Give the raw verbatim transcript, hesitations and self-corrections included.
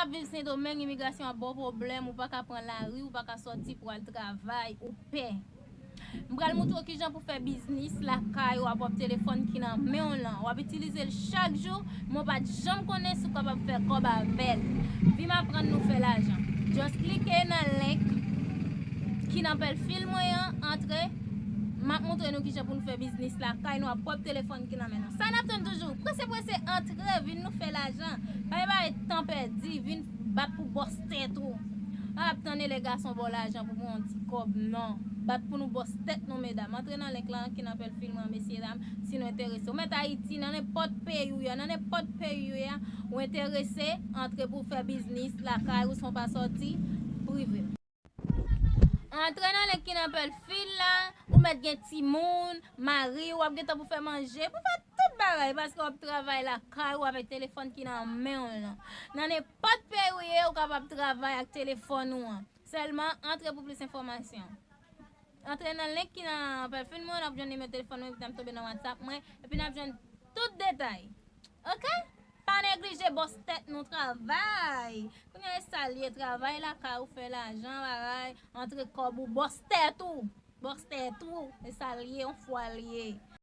ap viv Sendomeng, imigrasyon ap ba w pwoblèm, ou pa ka pran lari, ou pa ka sòti pou al travay, ou pè. M pral moutre w kijan pou fè biznis lakay ou a pwòp telefòn ki nan men w lan. W ap itilize l chak jou, men w pa t janm konnen si w kapab fè kòb avè l. Vin aprann nou fè lajan. Just klike nan link ki nan pèfil mwen an, antre. M ap moutre nou kijan pou nou fè biznis lakay nou a pwòp telefòn ki nan men nou. Sa n ap tann toujou? Prese, prese, antre, vin nou fè lajan. Pa gen bagay tan pèdi, vin bat pou bòs tèt ou. Pa ap tann e lè gason ba w lajan pou pran yon ti kòb, non. Bat pou nou bòs tèt nou, medam. Antre nan link lan ki nan pèfil mwen, mesye dam, si nou enterese. Ou mèt Ayiti, nan nenpòt peyi w ye, nan nenpòt peyi w ye, ou enterese, antre pou w fè biznis lakay ou san w pa sòti, prive. Antre nan link ki nan pèfil la, ou mèt gen timoun, mari, w ap gen tan pou fè manje, pou fè tout bagay, paske w ap travay lakay ou avèk telefòn ki nan men w lan. Nan nenpòt peyi w ye, ou kapab travay ak telefòn ou an. Sèlman, antre pou plis enfòmasyon. Antre nan link ki nan pèfil mwen, n ap jwenn nimewo telefòn mwen, epi n ap tonbe nan WhatsApp mwen, epi n ap jwenn tout detay. Oke? Pa neglije bòs tèt nou, travay. Kounye a e sa l ye, travay lakay ou, fè lajan, bagay, antre kòb ou, bòs tèt ou. Bòs tèt ou, e sa l ye, yon fwa l ye.